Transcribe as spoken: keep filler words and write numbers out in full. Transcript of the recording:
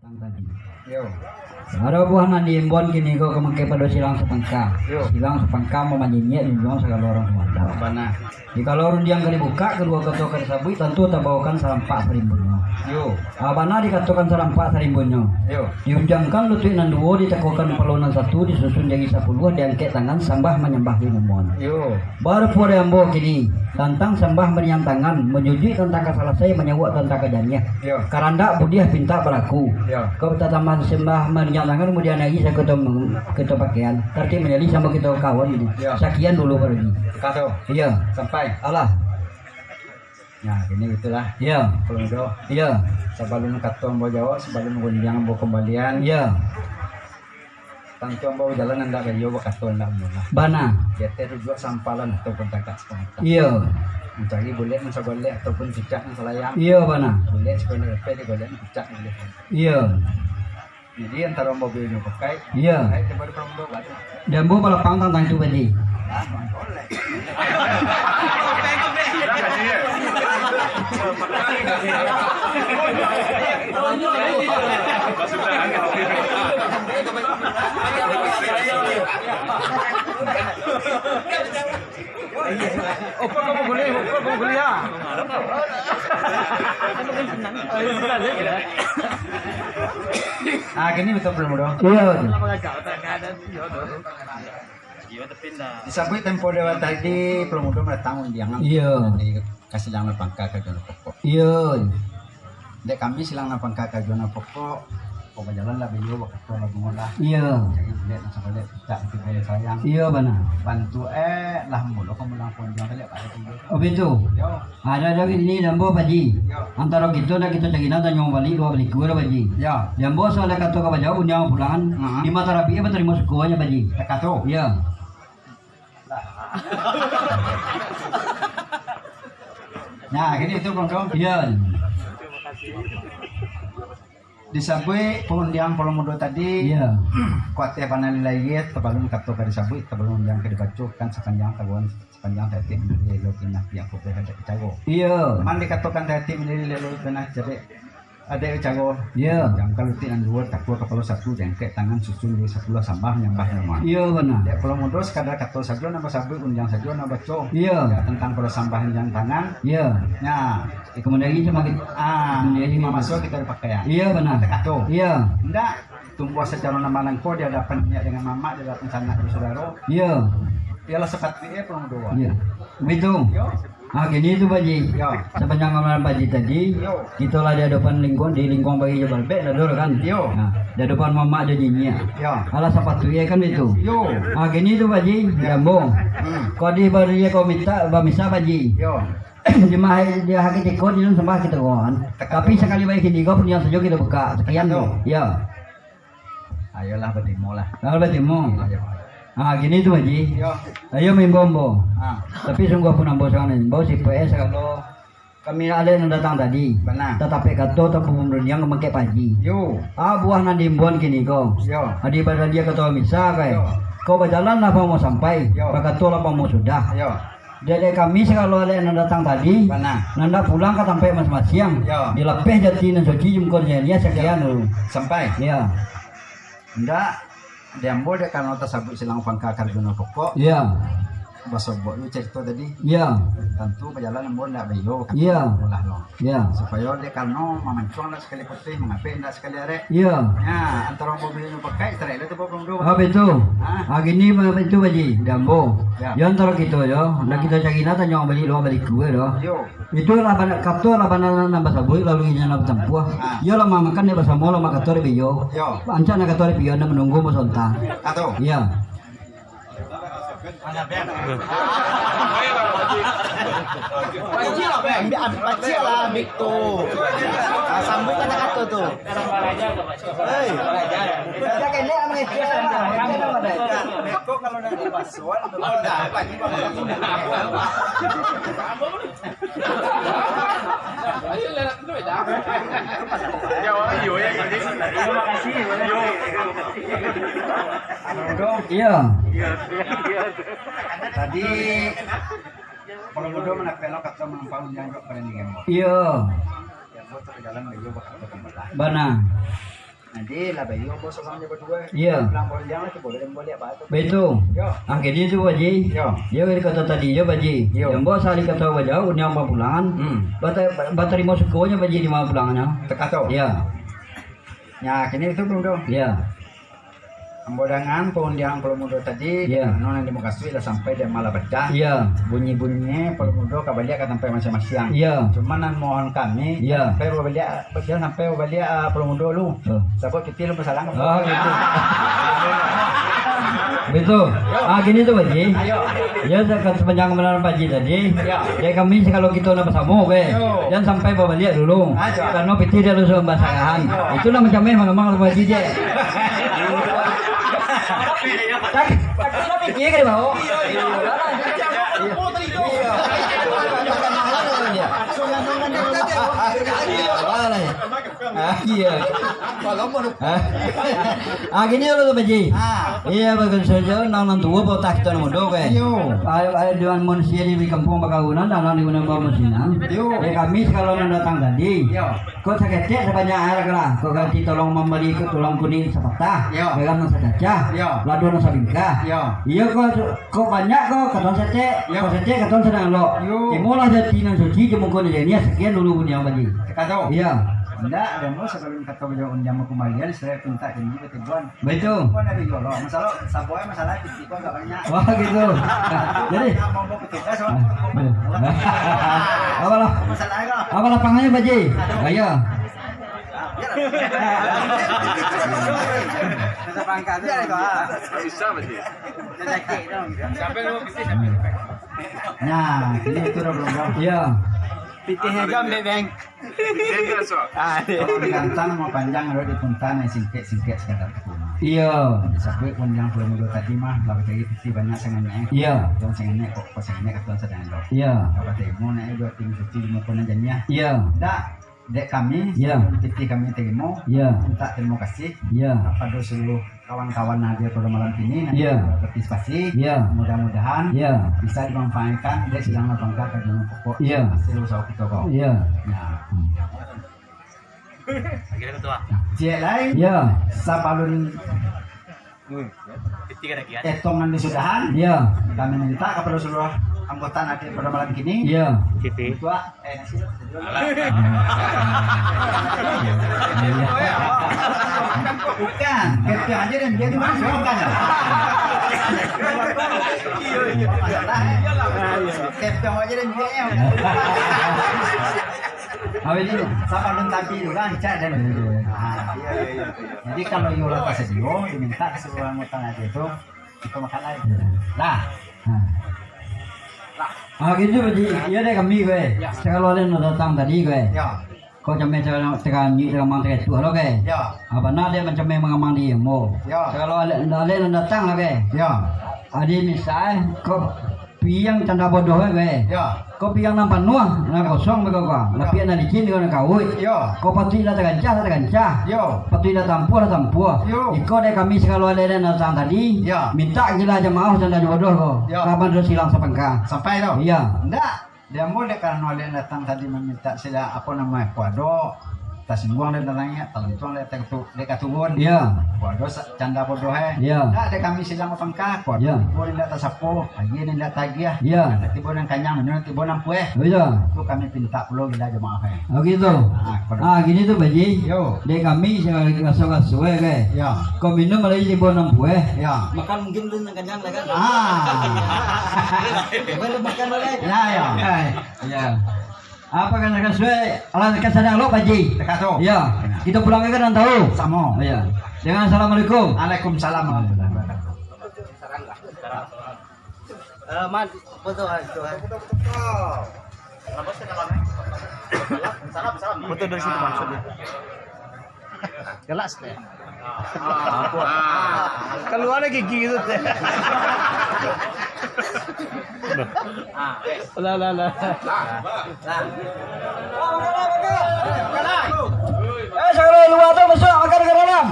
Tadi. Yo. Ado buah nan diimbon kini ko ka mangke pado silang sapangka. Yo. Silang sapangka mamanyinyik di dunia sagalo urang sumandau. Bana. Jikalau rundiang ka dibukak, kaduo kato ka disabuik, tantu tabaokan sarampak sarimbunyo. Yo. Ah, bana dikatokan sarampak sarimbunyo. Yo. Diunjangkan lutuik nan duo, ditakuakan palo nan satu, disusun jari sapuluah, diangkek tangan, sambah manyambah di umua. Yo. Barupo di ambo kini, tantang sambah meriang tangan, manjujuik tantang ka salasai, manyauak tantang ka janiah. Yo. Karandak budiah pintak balaku. Yo. Kau tatambahan sambah meriang tangan, kamudian lagi saketo, keto pakaian. Tartib majalih samo kito kawan ini. Yo. Sakian dulu, Pak Haji. Kato. Iyo. Sampai. Alah. Nah, kini itulah. Iyo. Kalau mudo. Iyo. Sabalun kato ambo jawab, sabalun rundiang ambo kambalian. Iyo. Tantu ambo bajalan indak baiyo, bakato indak baiyo lah. Bana. Di ateh duduak sampalan ataupun tagak sapangka. Iyo. Mancari bulek nan sagolek ataupun cicak nan salayang. Iyo, bana. Bulek sagolek lepeh digolek nan picak nan bulek. Iyo. Jadi antaro ambo baiyo pakai. Iyo. Pakai daripada pamudo batu. Di ambo balapang tantang itu, Pak Haji. Ah, manggolek. Opo kamu guli? Opo kamu guli, ya? Ah, kini betul belum, Bro? Iyo. Disabuik tempo lewat tadi, Pulo Mudo mandatang undiangan. Iyo. Di ka silang nan pangka, kajuan nan pokok. Iyo. Dek kami silang nan pangka, kajuan nan pokok, kok bajalan lah baiyo, bakato lah bungo lah. Iyo. Jadi, dek nan sabalek, picak nanti boleh sayang. Iyo, bana. Bantu, eh, lah mulo kamu lang undiang tadi, apa ada tu? Oh, betul. Yo. Ada, ada ini nambah, Pak Haji. Yo. Antaro kito, nak kito cari nak tanyo balik, dua balik, dua, Pak Haji. Yo. Di ambo soal kato ka bajawab, undiang pulangan, Ha. di mata rapi, eh, batarimo syukur aja, Pak Haji. Takato. Iyo. Nah, kini itu, Bang Dom. Iyo. Disabuik pangundiang Pulo Mudo tadi, Iyo. kuateh panalilai, tabalun kato ka disabuik, tabalun undiang ka dibacokan sapanjang taruan, sapanjang taetik mandiri lelo pinah pihak kopeh adat bicara. Iyo. Man dikatokan taetik mandiri lelo pinah jadi Adek caro. Iyo. Jangka lutik nan duo, takua kapalo satu, jangkek tangan susun di sapuluah sambah nyambah namo. Iyo, bana. Dek Pulo Mudo sakadar kato sajo nan basabuik, undiang sajo nan baco. Iyo. Ya, tantang pado sambah undiang tangan. Iyo. Nya. Di kemudian hari sama kita. Ah, Kemudian hari mamaso kita dipakaian. Iyo, bana. Kata kato. Iyo. Ndak tumbuah sacaro nan malangko di hadapan niniak dengan mamak, di hadapan sanak dan sudaro. Iyo. Iyolah sapatuiknyo Pulo Mudo. Iyo. Begitu. Iyo. Ah, kini tu, Pak Haji. Yo. Sapanjang amalan Pak Haji tadi, Yo. kito lah di hadapan lingkuang, di lingkuang bagi jo balbek lah dulu kan. Yo. Nah, di hadapan mamak jo niniak. Yo. Alah sapatuiknyo kan itu. Yo. Ah, kini tu, Pak Haji, Yo. jambo. Hmm. Kau di bari kau minta, bamisa, Pak Haji. Yo. Di mah, di hari tiko, di dalam sambah kita kawan. Tapi sakali baik kini kau punya sajo kita buka. Sekian Yo. tu. Ya. Ayolah, batimo lah. Ayolah, batimo. Ayo. Ah, kini tu, Haji. Yo. Ayo maimbau ambo. Ah. Tapi sungguah pun ambo sangaik imbau, si P S kalau kami alek nan datang tadi. Bana. Tatapek kato, tatapek pamurnian ka mangkek Pak Haji. Yo. Ah, buah nan diimbauan kini ko. Yo. Adi baradia kato misa, kai. Yo. Kau bajalan lah pamo sampai, Yo. bakato lah pamo sudah. Yo. Dek, dek kami sagalo alek nan datang tadi, Bana. nan dak pulang ka tampek masiang-masiang, Yo. dilapeh jati nan suci, jungkon janiah sakian Yo. dulu. Sampai? Yo. Ndak, di ambo dek karano tasabuik silang pangka karjo nan pokok. Yo. Basobok jo carito tadi. Yo. Tantu bajalan ambo ndak baiyo, Yo. ambo lah lo. Yo. Supayo dek karano mamancuang ndak sakali putih, mangapek ndak sakali arek. Yo. Nah, antaro ambo baiyo pakai, tarai lah tu Pulo Mudo. Ah, betul. Ha? Ah, gini, betul, Pak Haji. Di ambo. Yo. Yo, antaro kito, yo. Nah, kito cari nah, tanyo bali luar bali kue, doh. Yo. Itulah bana, kato lah bana nan basabuik, lalu inyo nan batampuah. Ah. Yo lah mamakan dek basamo, lah makato dek baiyo. Yo. Ancak nak kato dek baiyo, nak manunggu basonta. Kato. Yo. Pacik lah, ambiak, ambiak pacik lah, ambiak tu. Ah, sambuik kata-kata tu. Hei. Kok kalau nak dipasuan, oh, dah, apa ni? Iyo. Tadi, kalau mudo manapelo kato manumpang undiang jo parandingan. Iyo. Yang buat terjalan beliau bakal berkembang. Bana. Jadi, lah bayo ambo sorang jo baduo. Iyo. Pulang baundiang lah, boleh ambo liek baa tu. Baitu. Yo. Ah, jadi tu, Pak Haji. Yo. Yo, dari kato tadi yo, Pak Haji. Yo. Ambo sahali kato bajawab, undiang bapulangan. Hmm. Bata-, batarimo syukurnya, Pak Haji, di ma pulangannya. Takato. Yo. Nya, kini tu, Bro. Yo. Ambo dangan paundiang Pulau Mudo tadi, Yo. Nan di Mukasuik lah sampai di Malabata. Yo. Bunyi-bunyi Pulau Mudo ka baliak ka tampek masiang-masiang. Yo. Cuma nan mohon kami, Yo. Sampai babaliak Jan sampai babaliak, ah, Pulau Mudo lu. Oh. Sabab pitih lu basalang. Oh, gitu. Betul. Ah, gini tu, Pak Haji. Ayo. Ya, se-, sepanjang kebenaran Pak Haji tadi, Ya. Dek kami, kalau kito nak basamo, oke. Yo. Jan sampai babaliak dulu. Ayo. Karena pitih dia lu sudah basarahan. Ayo. Itulah macam memang, memang Pak Haji je. Tak, tak kira pitih ke di bawah? Iya, iya. Iya. Ah, iya. Ah. Ah, gini lo tu, Pak Haji. Ah. Iya, bagus saja, nang, nang tuo patah kito nang mudo, kan? Iyo. Ayo, ayo, dengan manusia di kampuang bakaunan, nang, nang di guna bawa musinan. Iyo. Ya, kami kalau nang datang tadi. Iyo. Ko saketek sabanyak arak lah. Ko ganti tolong mambali ko tulang kuning sapatah. Iyo. Garam nang sakacah. Iyo. Lado nang sabingkah. Iyo. Iyo, ko Kok banyak ko, katon saketek, Yo. Kok saketek, katon sadang elok. Yo. Timolah jati nan suci, jo muko nan janiah, sakian dulu bunyi Pak Haji. Kato. Iya. Ndak, dan lo sabalun kato bajawab undiang bakumbalian, saya pinta janji ka Tibuan. Baitu. Tibuan ado juo lo. Masalah, sabuah masalah, pitih ko agak banyak. Wah, gitu. Jadi, Nak mau, mau petugas, oh. Apalah? Masalah ko. Apalah pangannya, Pak Haji? Ayo. Bisa pangkat tu. Bisa, Pak Haji. Nah, ini itu dah belum, bang. Iya. Pitih aja, Bang. Pitih aja, so. Ah, iya. Kalau digantang mau panjang, kalau dipunta, naik singkek-singkek sekadar ke rumah. Iya. Disabuik pun yang belum dua tadi mah, kalau cari pitih banyak sangatnya. Iya. Jangan sangatnya, kok, kok sangatnya kata sadang lo. Iya. Kalau temu, naik dua tim suci, lima pun aja nih, ya. Iya. Ndak. Dek kami, Iya. Pitih kami tarimo, Iya. Minta tarimo kasih Iya. Kapado saluruh kawan-kawan nan hadir pado malam kini, nan Iya. Partisipasi. Iya. Mudah-mudahan Iya. Bisa dimanfaatkan dek sidang lapangka ka jalan pokok Iya. Hasil usaha kita ko. Iya. Ya. Ciek lai, Iya. Sabalun Etongan di sudahan. Iya. Kami minta kapado saluruh anggota nan hadir pado malam kini. Iya. Bukan, kepeng aja dan dia juga suruhkan. Kepeng aja dan dia. Apa itu? Sabalun tapi tu kan, cak dan. Ah, iya, iya, iya. Jadi, kalau iyo lah tasadio, diminta ka saluruh anggota nan hadir tu, kito makan lai. Lah. Ah, gitu, Pak Haji. Iyo dek kami, gue. Sakalo alek nan datang tadi, gue. Yo. Kok cameh teka-, tekanjik, tekamang, teketuah lo, gue. Yo. Apa nak dek mancameh mangamang di ilmu. Yo. Sakalo alek, alek nan datang lah, gue. Yo. Adi misal, kok piang canda bodoh, eh, weh. Yo. Ko piang nan panuah, nan kosong, beko ko. Lapiak nan licin, beko nan kauik. Yo. Ko patuik lah tagancah, lah tagancah. Yo. Patuik lah tampuah, lah tampuah. Yo. Iko dek kami sagalo alek nan datang tadi. Yo. Mintak gila jamaah canda bodoh ko. Yo. Ka madrasah silang sapangka. Sampai tu? Iya. Ndak. Dia ambo dek karano alek datang tadi mamintak sila, apo namo, ko ado tasingguang dek datangnya, talantuang dek tatu-, dek katurun. Iya. Ko ado sa-, canda bodoh, eh. Iya. Ndak, dek kami silang sapangka, ko ado Iya. tibo indak tasapo, agiah indak tagiah. Iya. Tibo nan kanyang, tibo nan pueh. Iya. Tu kami pintak pulo gila jamaah, eh. Oh, gitu. Ah, ko ado. Ah, gini tu, Pak Haji. Yo. Dek kami, raso-raso, eh, kan. Iya. Ko minum lai tibo nan pueh. Iya. Makan mungkin tu nan kanyang lah, kan. Ah. Belum makan boleh. Ya, ya. Eh. Iya. Apa kan, kan suai, alah, kan sadang lo, Pak Haji. Takaso. Iya. Kito pulang kan nan tahu. Samo. Iya. Dengan assalamualaikum. Waalaikumsalam warahmatullahi wabarakatuh. Eh, Man, foto, ah, itu, ah. Foto dari situ, Bang. Galak, teh. Keluar lagi gigi tu, teh. Lah, lah, lah. Eh, sagalo lua tu masuak, makan ka dalam.